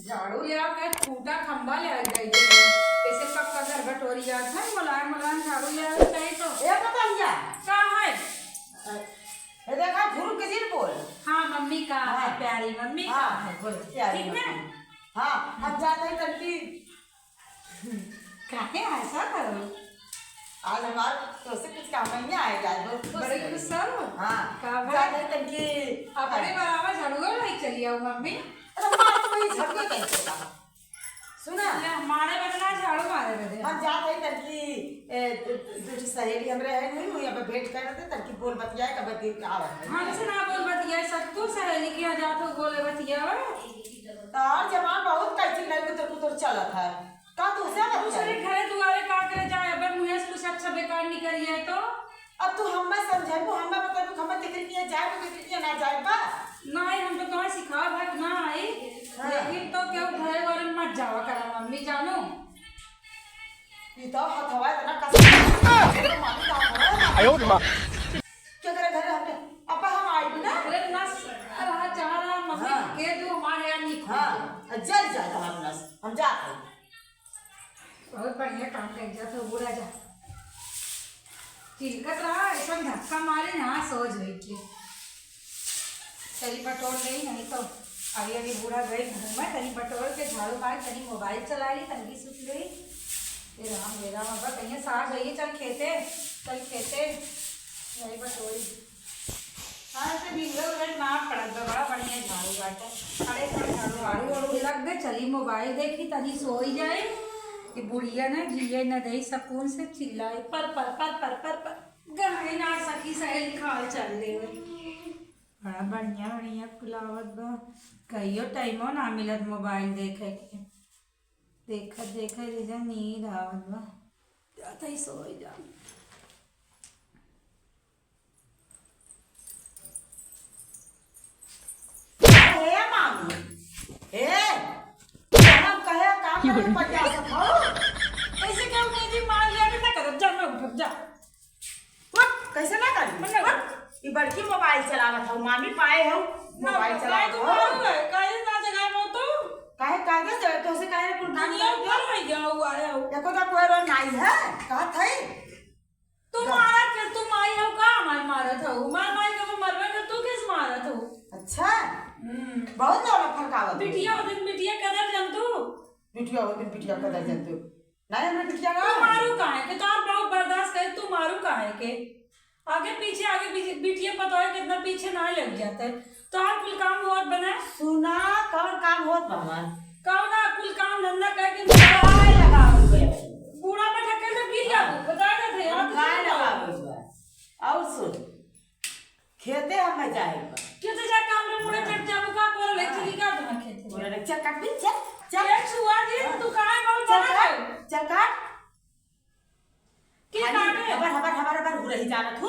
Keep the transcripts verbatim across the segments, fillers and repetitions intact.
झाड़ू ले आके खूंटा खंभा ले आ गई है। ऐसे पक्का घर बटोरी जात है, मुलायम मुलायम झाड़ू ले आवे चाहिए तो। ए पतंगिया। का है? ए देखा, घुरुक के जिन बोल। हाँ, मम्मी का है, हाँ। प्यारी मम्मी का हाँ, है, बोल। प्यारी ठीक है? मम्मी। हाँ, हम जात है तनकी। काहे ऐसा करो? आज हमार तोसे कुछ काम नहीं आएगा, आज बहुत खुश बड़ी है। खुश हो? हाँ, का भाई? जात है तनकी। अपने बराबर झड़ुआ लाई चली आओ मम्मी। अरे माँ, तो ये झड़ुआ कैसे का? सुना? ले, मारे बदे ना, झाड़ू मारे बदे। हम जात है तनकी, ए, दू, दू, दू सहेली हमरे है नहीं, वही अब भेंट कर दे, तनकी बोल बतियाए, कब दिन का आवत है। हमसे ना बोल बतियाए, सब तू सहेली के यहाँ जात हो, बोले बतियावे। तार जबान बहुत कैची लग कुतर कुतर चलत है। का तू से बतियाए? दूसरे घरे दुआरे का करे जाए, अगर मुँहे से कुछ अच्छा बेकार निकल जाए तो? अब तू हम्मे समझाइबू, हम्मे बतइबू, हम्मे केकरे किया जाए, केकरे किया ना जाए बा? नाहीं, हम तो तोहे सिखावत है कि ना आई, हाँ। लेकिन तो केहू घरे वाले मत जावा करा, मम्मी जानो। ई तो हथवा इतना कस-, मामी का हथवा है। आयो रे माँ। केकरे घरे हमने, अब हम आइबू ना? अरे नस, अरे हाँ, जहाँ रहा मम्मी हाँ। के दू, हमारे यहाँ नहीं हाँ, जल जाए हमारे नस, हम जात हैं। बहुत बढ़िया काम कर जा तो बूढ़ा जा। चिलकत रहा, ऐसा धक्का मारे ना, सोच गई कि तनी बटोर ले, नहीं तो अभी अभी बूढ़ा गई घूमे, तनी बटोर के झाड़ू मार, तनी मोबाइल चला ली, तनी सुत गई। फिर राम रे राम, अब कहीं सास गई, चल खेते, चल खेते, नहीं बटोरी। हाँ, ऐसे ढीले उलट ना पड़त बा, बड़ा बढ़िया झाड़ू बाटे। अरे, थोड़ा झाड़ू वाड़ू ओड़ू लग गए, चली मोबाइल देखी, तनी सोई जाए। ये बुढ़िया ना जिए ना दही सकून से चिल्लाए, पर, पर, पर। गाए ना सखी सहेली खाल चल देवे। बड़ा बढ़िया, बढ़िया कुलावत बा। कहियो टाइमो ना मिलत मोबाइल देखे के। देखत, देखत जैसे नींद आवत बा। जात ही सोई जा। ए मामी, ए, हम कहे काम करे पचास हो। कैसे केहू नींद मार लिया कि ना करब, जा ना उठब, जा। उठ, कैसे ना करी? मतलब उठ, ई बड़की मोबाइल चलावत हौ, मामी पाए हौ, ना, मोबाइल काहे चलावत तू हौ। मारू है? काहे ना जगाए हो तू? काहे, काहे जब तोसे काहे कुल काम दुनिया करत उठल हो? है, गया हुआ है हो। देखो तो कोई रोल नाई है, कहत है। तू जा। मारत कर, तू माई हो का हमार मारत हो? मार माई का वो मरबे कर, तू किस मारत हो? अच्छा। हम्म। बहुत ज्यादा फरकावत है। बिटिया हो दिन बिटिया कदर जन तू। बिटिया हो दिन बिटिया कदर जन तू। नहीं, हमरे बिटिया ना तू है। मारू काहे के? तोहार बहुत बर्दाश्त करे, तू मारू काहे के? आगे पीछे, आगे पीछे, बिटिया पता है कितना पीछे ना लग जाता है। तोहार कुल काम होत बने। सुना, कौन काम होत बा हमार? कौन ना कुल काम धंधा करके गाय लगावत बा। बूढ़ा पे ढकेल में गिर जाबू, बता देत है, हम आप गाय सुन लो। लगावत बा। और सुन, खेते हमें जाए बा। खेते जा काम में पूरा हाँ। चट जाबू का, बोला ले, हाँ। चली का तुम्हारे खेते? बोला ले, चल काट भी, चल, चल। ये छुआ जी, हाँ। तू काहे बहुत चल बड़ा काट, है? चल काट। के खाली काटे? हबर, हबर, हबर, हबर हो रही जानत हो।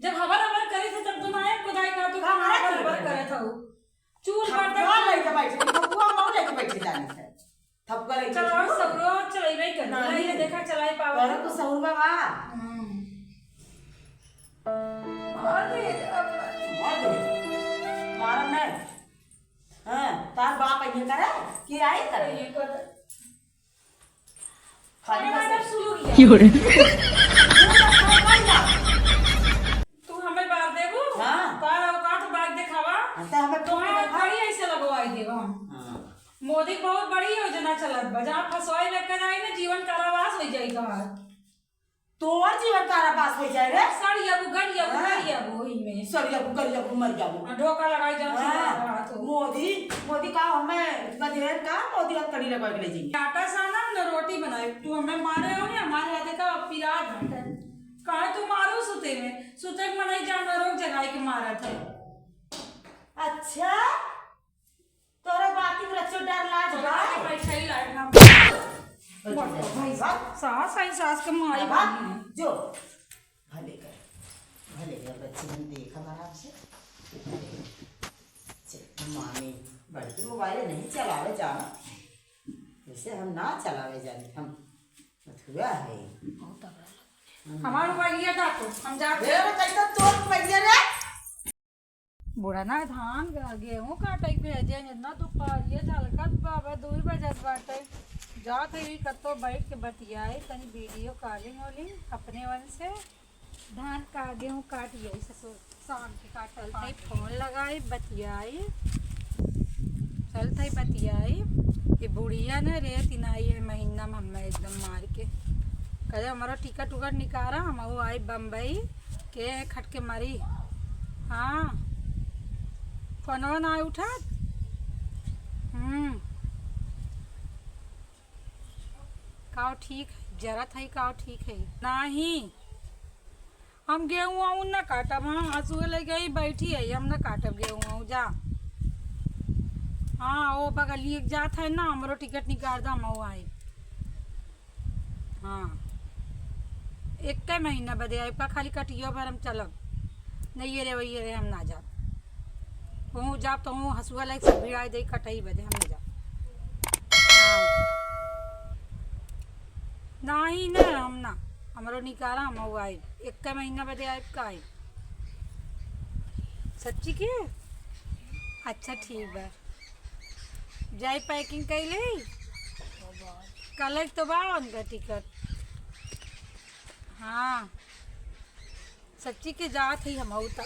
जब हबर, हबर करे थे तब तो ना एक खुदाई का तो का हबर, हबर हबर करे? करे था वो। चूल थप्पड़ बर्तन लेके बैठे, थप्पड़ मार लेके बैठे जाने थे। थप्पड़ लेके चलाओ, बैठे। सगरो चलाइबे कर। नहीं। नहीं, ये देखा चलाई पावे। तोरा तो सहूर बा। हम्म। अरे, अब मार दे। मारम नहीं। हाँ, तार बाप ये करे, कि आई करे? ये कर। खाली अरे, बस मैडम, सुनो भैया। क्यों रे? तू हमें बार देबू? हाँ। बार औकात बार देखावा। हाँ, तो हमें तो टोपी हाँ, देखा। गाड़ी ऐसे लगवाई देबा हम। हाँ। मोदी बहुत बड़ी योजना चलत बा, जहाँ फंसवाई लेकर आई ना, जीवन कारावास हो जाई तोहार। तोर जीवन कारावास हो जाए रे। सड़िया बु, गड़िया बु, हाँ। गड़िया बु, ओही में। सड़िया बु, गड़िया बु, मर जाबू। हाँ, ढोका लगाई जब हाँ। से हाथ हो। मोदी, मोदी का हमें बदेर का मोदी हथकड़ी लगा के ले जाइए। आटा सानब न रोटी बनाए, तू हमें मारे हो ना, हमारे हाथे का पिरात बाटे। काहे तू मारू सुते में? सुते के मनई जानवरों के जगाई के मारत है। अच्छा, तोरा बाती में रचो डर लाज बा? बैठा ही लायक ना। बैठ जा। भाई, सास आई, सास के माई बाबा, बनी है। जो। भले कर, भले कर, बच्चे हम देखा आराम से। चल, मामी, बड़की मोबाइल नहीं चलावे जाना। वैसे हम ना चलावे जाने, हम मथुआ है। बहुत तगड़ा लगा। हमार मोबाइल ये था तो, हम जाते ए, हैं। वो कैसा तोर मोबाइल रे? बुढ़ना धान ग-, गेहूं काटे के भेजे, इतना दुपहरिया झलकत बा, अब दुई बजत बाटे। जात हई कत्तो बैठ के बतियाई, तनी video calling वॉलिंग अपने मन से। धान का गेहूं काट यही ससुर, शाम के काटल थे, phone लगाई, बतियाई, चल थे बतियाई। ये बुढ़िया ने रे तिनाई है महीना में हमें एकदम मार के। कहे, "हमारा टिकट उकट निकारा, हम वो आई बम्बई के खटके मारी।" हाँ, फोनवा ना उठा। हम्म, काव ठीक है, जरत है, काव ठीक है? नाही, हम गेहूं आऊं ना काटब, हाँ, हसुए लगे ही बैठी है, हम ना काटब गेहूं आऊं, जा। हाँ, वो बगलिए के जात है ना, हमरो टिकट निकाल दो, हम आई। हाँ, एक्के महीना बदे आइब का, खाली कटियो भर हम चलब। नहीं, ये रे, वही रे, हम ना जाब। कहूँ जाब तो हूँ हसुआ लाइक सब भिड़ाई दे, कटई बदे हम ना जाब। हाँ। नाही ना, हम ना, हमरो निकाला, हम आइब। एक्के महीना बदे आइब का आइब। सच्ची के? अच्छा, ठीक बा। जाई packing कइले? कल तो बा उनका टिकट। हाँ, सच्ची के जात ही हम तब।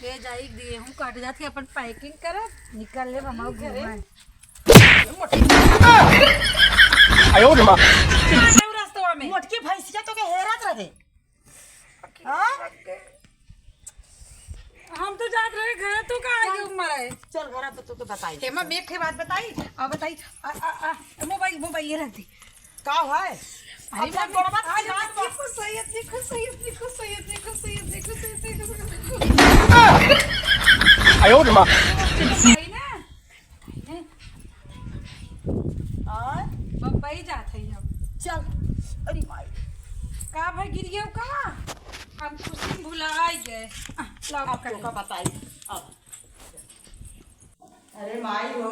ले जाई, गेहूं काट जात ही, अपन packing करब, निकल लेब हम घरे। घूमे। आयो रे माँ। रस्तवा में। मोटकी भैंसिया तो के हेरत रहे। हाँ? हम तो जात रहे घर, तू कहाँ आई हाँ। मराए? चल घर पे, तू तो बताई। हेमा, मैं एक ठे बात बताई, अब बताई, आ, आ, आ, मोबाइल, मोबाइल ये रख दे। का है? अरे अपना मम्मी, गोड़वा आज चिल्लात बा। इतनी खुश है, इतनी खुश है, इतनी खुश है, इतनी खुश है, इतनी खुश है, इतनी खुश है। आयो रे माँ। बताई ना। और? बम्बई जात है हम। चल। अरे माई। का भाई गिर गया का? हम खुशी भुला गए। आ, लाओ अब पकड़। तोका बताई। अब। अरे माई हो।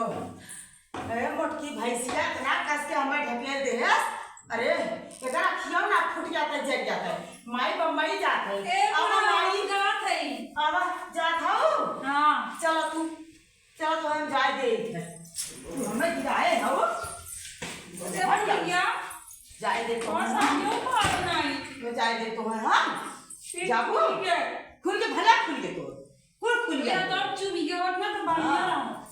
अरे मोटकी भैंसिया इतना कस के हमें ढकेल दे है। अरे, एकरा खियो ना फूट जाता है, जल जाता है। माई बम्बई जात है। ए, अब माई माई जात है। अब जात हूँ। हाँ। चलो तू चलो तो हम जाए दे इधर। तू हमें गिराए हो? अरे भैया। जाए दे तो कौन हम। सा क्यों मार बनाई? तो जाए दे तो हम। फिर जाबू? खुल के। खुल के भला खुल के तो। खुल खुल के। या तो अब चुप ही गया, वरना तो बढ़िया हाँ। रहा।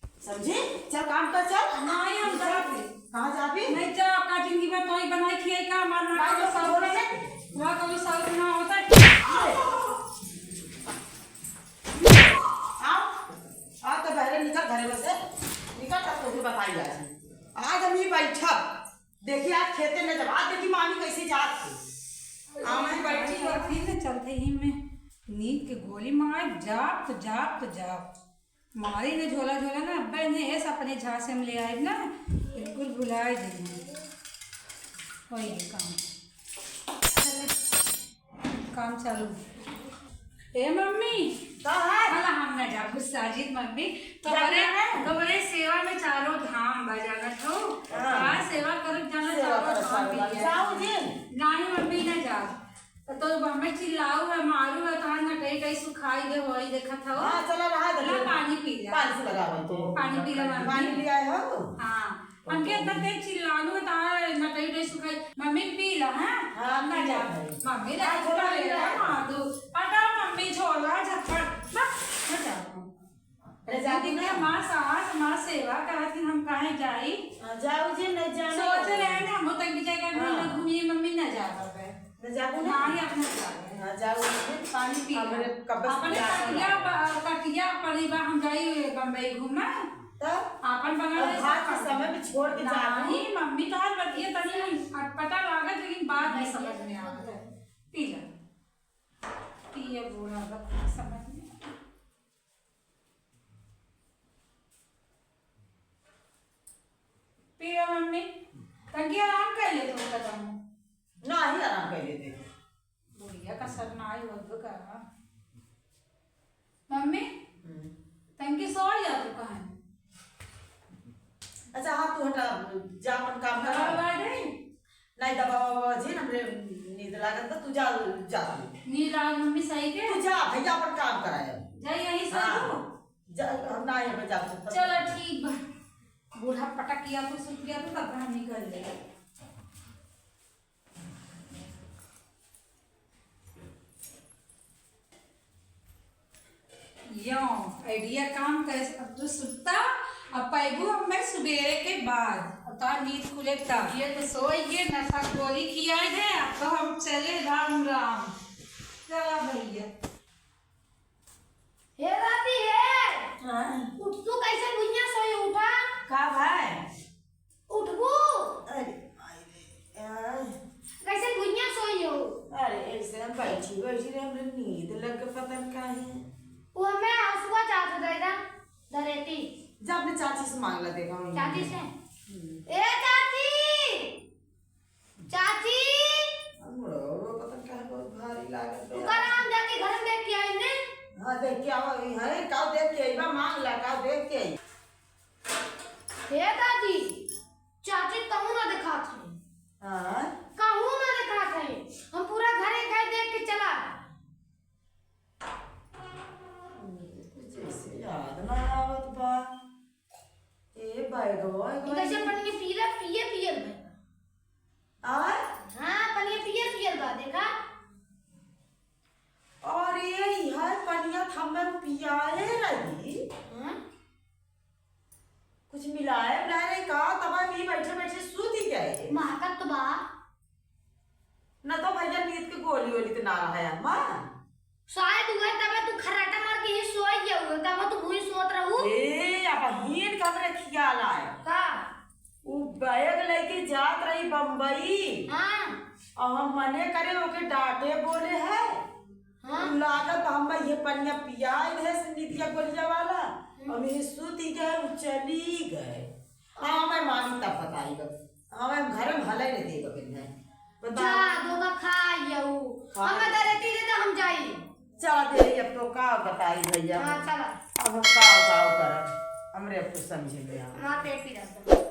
समझे? चल काम कर चल। नहीं, हम जाते। कहाँ जाबी? नहीं जा, आपका जिंदगी में तो ही बनाई थी, का हमारा ना भाई, कभी तो साउथ बोल ना, रहे। वहाँ कभी साउथ ना होता है। आओ, आओ तो बहरे निकल घरे में से, निकल तब तो फिर बताई आज। आज हम ही बैठब, देखी आज खेते में जब, आज देखी मामी कैसे जात है। हम ही बैठी और फिर न चलते ही में नींद के गोली मार, जाप तो जाप तो जाप। मारी ने झोला झोला ना, अब्बे ने ऐसा अपने झांसे में ले आए ना, बिल्कुल भुलाए दे। वही काम। चले। काम चालू। ए मम्मी, का है? भला हम ना जाबू साजिद मम्मी, जाना तोहरे, है? तोहरे सेवा में चारों धाम बा, जानत हो? हाँ। का सेवा करत जाना सेवा चारों करत धाम चारों भी धाम। है। जाओ जिन। नाही मम्मी ना जाओ। तो हमें चिल्लाऊ है, मारू है, तहार नटई टई सुखाई दे होई, देखत हो? हाँ, चला रहा है, ला देखो। पानी पी ला। पानी से लगावल तो। पानी पी ला मम्मी। पानी ले आए हो? हाँ। हमके इतना तेज चिल्लालू, तार नटई उटई सुखाई। मम्मी पी ला, हैं? हाँ, ना पी जा। ला भाई। मम्मी हाँ, ना झोला पी ले ला। ला, मार दो। हटा मम्मी, झोला झपट। बस, ना जा। अरे, जाती दीदी ना। हमार सास, हमार सेवा करत ही, हम काहे जाई? हाँ, जाओ जी, नहीं जाना सोच है। रहे हैं ना, हम तक भी जाएगा, हाँ। ना घूमिए, मम्मी ना जा पावे। न जाबू ना? नाही, अपने जाबे। हाँ, जाओ, उठे। पानी पी ले। हमरे कब्बस अपने पियास कटिया लगा। प-, कटिया पड़ी बा, हम जाई बम्बई घूमे। तब? आपन बना अब ले भात के सब समय में छोड़ के जाबू। नाही, मम्मी तोहार बतिया तनी अटपटा लागत, लेकिन बात नहीं समझ में आवत है। पी ले। पिए बूढ़ा बतिया समझ में। पिया मम्मी, तंगी आराम कर ले तू कदम। नाही आराम कर लेते। बुढ़िया का सर ना आई, वो तो का। मम्मी, हम्म। तंगी सो जा तू कहाँ है? अच्छा, हाँ, तू हटा, जा अपन काम कर। दवा उवा दे? नाही, दवा ववा जी, हमरे नींद लागत बा, तू जा, जा तू। नींद लागत, मम्मी सही के? तू जा, भैया अपन काम कराए। जा, यहीं से हाँ। तू? जा, हम ना यहाँ पे जा सकते। चलो, ठीक बा। बूढ़ा पटक किया तो सुत गया तो तब हम निकल गए। यो, idea काम करे। अब तू सुत्ता, अब पैबू हमें सुबेरे के बाद। अब तार नींद खुले तब। ये तो सोई गए, नशा गोली खियाए दे, अब तो हम चले, राम राम। चला भैया। हे राती हे, हाँ। उठ, तू कैसे भुइयां सोई, उठा। का भाई? उठबू? अरे माई रे, आय। कैसे भुइयां सोई हो? अरे ऐसे हम बैठी बैठी रहे, हमरे नींद लग के पता न काहे। वो मैं हंसुआ चाहत हूँ, दे दा, दरेती। जा अपने चाची से मांग ला, देखा हूँ। चाची से? हम्म। ए चाची! चाची! अब मुड़वा पता न काहे बहुत भारी लागत बा। रुका ना, हम जाके घर में देख के आई ने। हाँ, देख के आवा, अभी है, का देख के आई बा, मांग ला, का देख के आई। हे दादी, चाची कहूँ ना देखात है। हाँ? कहूँ ना देखात है। हम पूरा घर एक घर देख के चला। जैसे याद ना आवत बा। ए बैगवा, ई कैसे पनिया पीला, पिए पियल बा। आय? हाँ, पनिया पिए पियल बा, देखा। अरे, ई है पनिया थम्मे पियाए रही। हाँ? कुछ मिलाए उलाए रही का? तब हम ई बैठे बैठे सूत ही गए। महकत तो बा। न तो भैया नींद के गोली वोली तो ना रहा है, अम्मा। शायद उहे तबे तू खर्राटा मार के ही सोई गया हुए, तब तू भूई सोत रहू। ए, अब हीन का हमरे खियाल आए। का? उ बैग लेके जात रही बम्बई। हाँ। और हम मने करे ओके डांटे बोले है। हाँ। लागत हम ये पनिया पियाए दे से निदिया गोलिया वाला। हम्म। हम ये सूती गए, उ चली गए। हाँ, मैं मानी तब बताई बस। हाँ, मैं घर में भले नहीं देगा बिन है। बता। जा, धोखा खा यऊ। हाँ। हमें दरेती दे दे, हम जाई। चला दे, अब तो का बताई भैया। हाँ, चला। अब हम का, का करब? हमरे अब कुछ समझे में आ। हमार पेट पी रहा था।